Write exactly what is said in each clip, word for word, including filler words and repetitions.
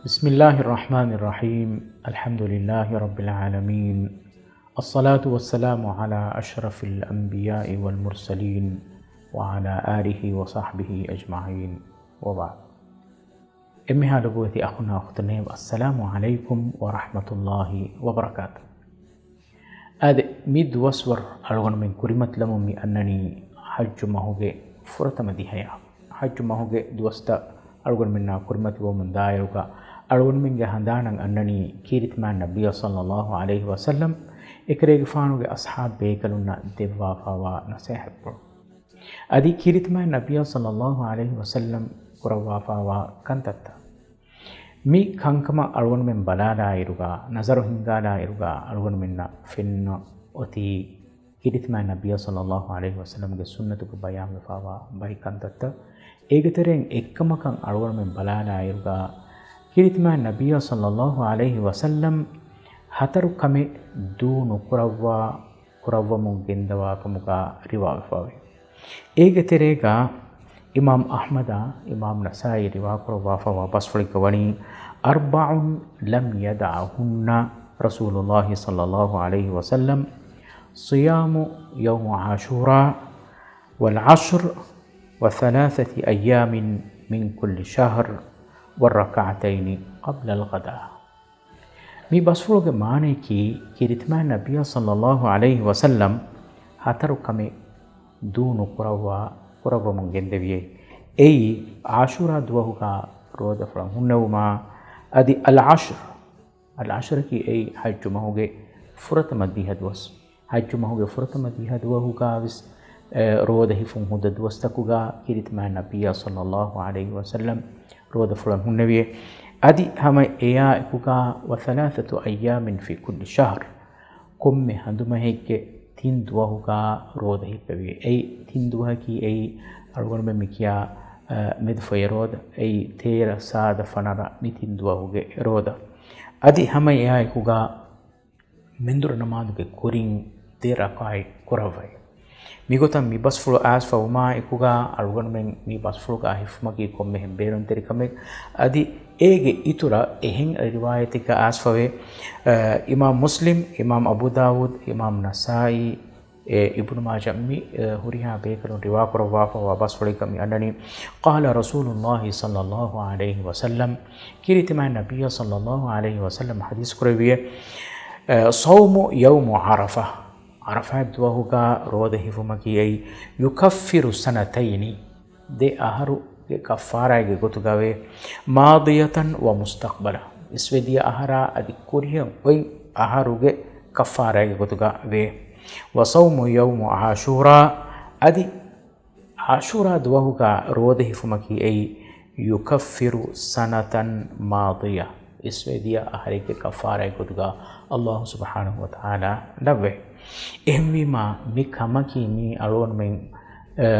بسم الله الرحمن الرحيم. الحمد لله رب العالمين. الصلاة والسلام على أشرف الأنبياء والمرسلين وعلى آله وصحبه أجمعين. وبعد. އެންމެހާ ލޮބުވެތި އަޚުންނާ އުޚްތުންނޭވެ، އައްސަލާމު ޢަލައިކުމް ވަރަޙްމަތުﷲި ވަބަރަކާތު. އާދެ، މި ދުވަސްވަރު އަޅުގަނޑުމެން ކުރިމަތިލަމުން މި އަންނަނީ ޙައްޖު މަހުގެ ފުރަތަމަ ދިހަޔާ. ޙައްޖު މަހުގެ ދުވަސްތައް އަޅުގަނޑުމެންނާ ކުރިމަތިވަމުން ދާއިރުގަ އަޅުގަނޑުމެންގެ ހަނދާނަށް އަންނަނީ ކީރިތިމާ ނަބިއްޔާ ޞައްލައްލާހު ޢަލައިހި ވަސައްލަމް އެކަލޭގެފާނުގެ އަޞްޙާބު ބޭކަލުންނަށް ދެއްވާފާވާ ނަޞޭޙަތްޕުޅު. އަދި ކީރިތިމާ ނަބިއްޔާ ޞައްލައްލާހު ޢަލައިހި ވަސައްލަމް ކުރައްވާފާވާ ކަންތައްތައް. މި ކަންކަމަށް އަޅުގަނޑުމެން ބަލާލާއިރުގަ، ނަޒަރު ހިންގާލާއިރުގަ، އަޅުގަނޑުމެންނަށް ފެންނަ އޮތީ ކީރިތިމާ ނަބިއްޔާ ޞައްލައްލާހު ޢަލައިހި ވަސައްލަމްގެ ސުންނަތުގަ ބަޔާންވެފާވާ ބައެއް ކަންތައްތައް. އޭގެ ތެރެއިން އެއްކަމަކަށް އަޅުގަނޑުމެން ބަލާލާއިރުގަ، ކީރިތިމާ ނަބިއްޔާ ޞައްލައްލާހު ޢަލައިހި ވަސައްލަމް ހަތަރު ކަމެއް ދޫ ނުކުރައްވާ، ކުރައްވަމުން ގެންދަވާކަމުގަ ރިވާވެފަވޭ. އޭގެ ތެރޭގަ އިމާމް އަޙްމަދާ އިމާމް ނަސާއީ ރިވާކުރައްވާފަވާ ބަސްފުޅެއްގަ ވަނީ، أربع لم يدعهن رسول الله صلى الله عليه وسلم، صيام يوم عاشوراء، والعشر، وثلاثة أيام من كل شهر، والركعتين قبل الغداة. މި ބަސްފުޅުގެ މާނަޔަކީ، ކީރިތިމާ ނަބިއްޔާ ޞައްލައްލާހު ޢަލައިހި ވަސައްލަމް ހަތަރު ކަމެއް ދޫ ނުކުރައްވާ، ކުރައްވަމުން ގެންދެވިއޭ. އެއީ، ޢާޝޫރާ ދުވަހުގަ ރޯދަފުޅަށް ހުންނެވުމާ، އަދި އަލް ޢަޝްރު، އަލް ޢަޝްރަކީ އެއީ ޙައްޖު މަހުގެ ފުރަތަމަ ދިހަ ދުވަސް. ޙައްޖު މަހުގެ ފުރަތަމަ ދިހަ ދުވަހުގަވެސް، އެ، ރޯދަ ހިފުން ހުންނަ ދުވަސްތަކުގަ ކީރިތިމާ ނަބިއްޔާ ޞައްލައްލާހު ޢަލައިހި ވަސައްލަމް ރޯދަފުޅަށް ހުންނެވިއޭ. އަދި ހަމަ އެޔާ އެކުގަ، وثلاثة أيام في كل شهر، ކޮންމެ ހަނދުމަހެއްގެ ތިން ދުވަހުގަ ރޯދަ ހިއްޕެވިއޭ. އެއީ ތިން ދުވަހަކީ އެއީ އަޅުގަނޑުމެން މި ކިޔާ، އަ، މެދުފޮޔަ ރޯދަ، އެއީ ތޭރަ، ސާދަ، ފަނަރަ، މި ތިން ދުވަހުގެ ރޯދަ. އަދި ހަމަ އެޔާ އެކުގަ މެންދުރު ނަމާދުގެ ކުރިން ދެ ރަކާތް ކުރައްވައި. މިގޮތަށް މި ބަސްފުޅު އައިސްފަ ވުމާ އެކުގަ އަޅުގަނޑުމެން މި ބަސްފުޅުގަ ހިފުމަކީ ކޮންމެހެން ބޭނުންތެރި ކަމެއް. އަދި އޭގެ އިތުރަށް އެހެން ރިވާޔަތެއްގަ އައިސްފަވޭ، އަ، އިމާމް މުސްލިމް، އިމާމް އަބޫ ދާވޫދު، އިމާމް ނަސާއީ، އެ، އިބްނު މާޖަ މި، އެ، ހުރިހާ ބޭކަލުން ރިވާކުރައްވާފަވާ ބަސްފުޅެއްގަ މި އަންނަނީ، قال رسول الله صلى الله عليه وسلم، ކީރިތިމާ ނަބިއްޔާ ޞައްލައްލާހު ޢަލައިހި ވަސައްލަމް ޙަދީޘް ކުރެއްވިއޭ، އެ، صوم يوم عرفة، ޢަރަފާތް ދުވަހުގަ ރޯދަ ހިފުމަކީ އެއީ، يكفر سنتين، ދެ އަހަރުގެ ކައްފާރާއެއްގެ ގޮތުގަވޭ، ماضية ومستقبلة، އިސްވެދިޔަ އަހަރާ އަދި ކުރިއަށް އޮތް އަހަރުގެ ކައްފާރާއެއްގެ ގޮތުގަ ވޭ. وصوم يوم عاشوراء، އަދި ޢާޝޫރާ ދުވަހުގަ ރޯދަ ހިފުމަކީ އެއީ، يكفر سنة ماضية، އިސްވެދިޔަ އަހަރެއްގެ ކައްފާރާއެއް ގޮތުގަ ﷲ ސުބްޙާނަހޫ ވަތަޢާލާ ލައްވައި. އެހެންވީމާ، މި ކަމަކީ މީ އަޅުގަނޑުމެން،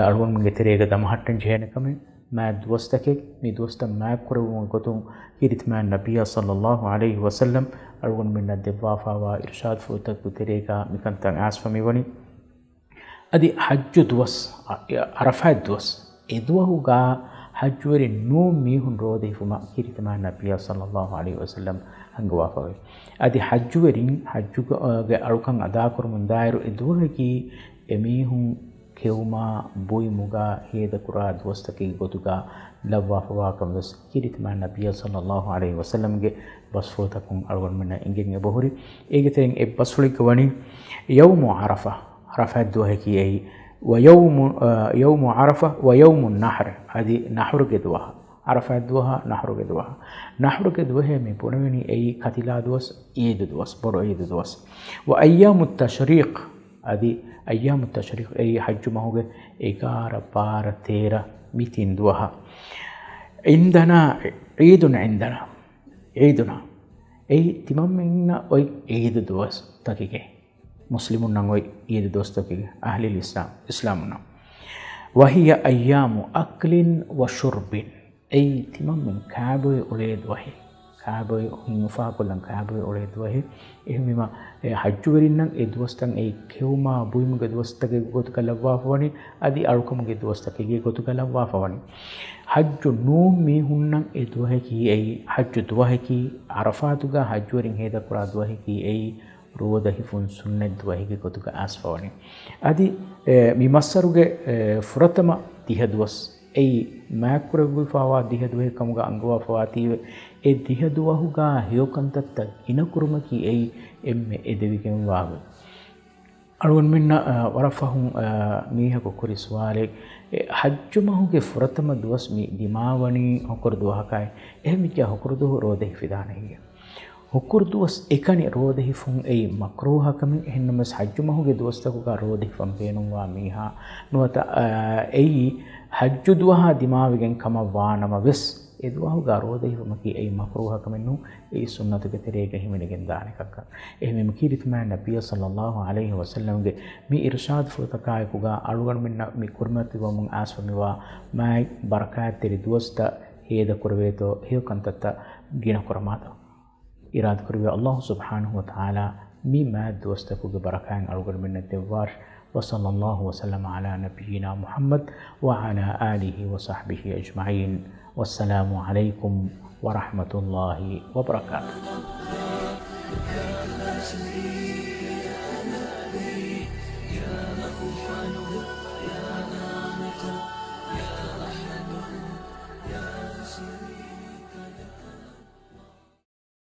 އަޅުގަނޑުމެންގެ ތެރޭގަ ދަމަހައްޓަން ޖެހޭނެ ކަމެއް. މާތް ދުވަސްތަކެއް، މި ދުވަސްތައް މާތްކުރެވުމުގެ ގޮތުން ކީރިތިމާ ނަބިއްޔާ ޞައްލައްލާހު ޢަލައިހި ވަސައްލަމް އަޅުގަނޑުމެންނަށް ދެއްވާފާވާ އިރުޝާދުފުޅުތަކުގެ ތެރޭގަ މިކަންތައް އައިސްފަ މިވަނީ. އަދި ޙައްޖު ދުވަސް، އަ، ޢަރަފާތް ދުވަސް، އެ ދުވަހުގަ ޙައްޖުވެރިން ނޫން މީހުން ރޯދަ ހިފުމަށް ކީރިތިމާ ނަބިއްޔާ ޞައްލައްލާހު ޢަލައިހި ވަސައްލަމް އަންގަވާފަވޭ. އަދި ޙައްޖުވެރިން ޙައްޖުގެ އަރުކަން އަދާކުރުމުން ދާއިރު އެ ދުވަހަކީ އެމީހުން ކެއުމާ ބުއިމުގަ ހޭދަކުރާ ދުވަސްތަކެއްގެ ގޮތުގަ ލައްވާފަވާކަން ވެސް ކީރިތިމާ ނަބިއްޔާ ޞައްލައްލާހު ޢަލައިހި ވަސައްލަމްގެ ބަސްފުޅުތަކުން އަޅުގަނޑުމެންނަށް އެނގެން އެބަހުރި. އޭގެ ތެރެއިން އެއް ބަސްފުޅެއްގަ ވަނީ، ޔައުމު ޢަރަފާ، ޢަރަފާތް ދުވަހަކީ އެއީ، ވަޔައުމު، އަ، ޔައުމު ޢަރަފާ ވަޔައުމު ނަޙްރު، އަދި ނަޙުރުގެ ދުވަހަށް. ޢަރަފާތް ދުވަހަށް ނަޙުރުގެ ދުވަހަށް. ނަޙުރުގެ ދުވަހޭ މި ބުނެވެނީ އެއީ ކަތިލާ ދުވަސް، ޢީދު ދުވަސް، ބޮޑު ޢީދު ދުވަސް. ވައައްޔާމު ތަޝްރީޤް، އަދި އައްޔާމު ތަޝްރީޤް އެއީ ޙައްޖު މަހުގެ އެގާރަ، ބާރަ، ތޭރަ މި ތިން ދުވަހަށް. ޢިންދަނާ ޢީދުން ޢިންދަނާ، ޢީދުނާ އެއީ ތިމަންމެންނަށް އޮތް ޢީދު ދުވަސްތަކެކޭ. މުސްލިމުންނަށް އޮތް ޢީދު ދުވަސްތަކެކޭ، އަހްލިލް އިސްލާމް، އިސްލާމުންނަށް. وهي أيام أكل وشرب، އެއީ ތިމަންމެން ކާބޮއެ އުޅޭ ދުވަހެއް. ކާބޮއި ހިތް އުފާކޮށްލަން ކާބޮއި އުޅޭ ދުވަހެއް. އެހެންވީމަ، އެ ޙައްޖުވެރިންނަށް އެ ދުވަސްތައް އެއީ ކެއުމާ ބުއިމުގެ ދުވަސްތަކެއް ގޮތުގަ ލައްވާފަވަނީ، އަދި އަޅުކަމުގެ ދުވަސްތަކެއްގެ ގޮތުގަ ލައްވާފަވަނީ. ޙައްޖު ނޫން މީހުންނަށް އެ ދުވަހަކީ އެއީ ޙައްޖު ދުވަހަކީ، ޢަރަފާތުގަ ޙައްޖުވެރިން ހޭދަކުރާ ދުވަހަކީ އެއީ ރޯދަ ހިފުން ސުންނަތް ދުވަހެއްގެ ގޮތުގަ އައިސްފަވަނީ. އަދި، އެ، މި މައްސަރުގެ، އެ، ފުރަތަމަ ދިހަ ދުވަސް އެއީ މާތްކުރެވިފައިވާ ދިހަ ދުވަހެއް ކަމުގަ އަންގަވާފަވާތީވެ، އެ ދިހަ ދުވަހުގަ ހެޔޮކަންތައްތައް ގިނަކުރުމަކީ އެއީ އެންމެ އެދެވިގެންވާ ގޮތް. އަޅުގަނޑުމެންނަށް، އަ، ވަރަށް ފަހުން، އަ، މީހަކު ކުރި ސުވާލެއް، އެ، ޙައްޖު މަހުގެ ފުރަތަމަ ދުވަސް މި ދިމާވަނީ ހުކުރު ދުވަހަކާއި، އެހެންވެއްޖެ ހުކުރު ދުވަހު ރޯދަ ހިފިދާނެ ހެއްޔޭ؟ ހުކުރު ދުވަސް އެކަނި ރޯދަ ހިފުން އެއީ މަކްރޫހަކަމެއް، އެހެންނަމަވެސް ޙައްޖު މަހުގެ ދުވަސްތަކުގަ ރޯދަ ހިފަން ބޭނުންވާ މީހާ ނުވަތަ، އާ، އެއީ ޙައްޖު ދުވަހާ ދިމާވެގެން ކަމަށް ވާ ނަމަވެސް، އެ ދުވަހުގަ ރޯދަ ހިފުމަކީ އެއީ މަކްރޫހަކަމެއް ނޫން، އެއީ ސުންނަތުގެ ތެރޭގަ ހިމެނިގެން ދާނެ ކަންކަން. އެހެންވީމަ ކީރިތި މާތް ނަބިއްޔާ ޞައްލައްލާހު ޢަލައިހި ވަސައްލަމްގެ މި އިރުޝާދުފުޅުތަކާއެކުގަ އަޅުގަނޑުމެންނަށް މި ކުރިމަތިވަމުން އައިސްފަ މިވާ މާތް ބަރަކާތްތެރި ދުވަސްތައް ހޭދަކުރެވޭތޯ، ހެޔޮ ކަންތައްތައް ގިނަކުރަމާތޯ. އިރާދަކުރެއްވިޔާ ﷲ ސުބްޙާނަހޫ ވަތަޢާލާ މި މާތް ދުވަސްތަކުގެ ބަރަކާތް އަޅުގަނޑުމެންނަށް ދެއްވާށި. وصلى الله وسلم على نبينا محمد وعلى آله وصحبه أجمعين. والسلام عليكم ورحمة الله وبركاته.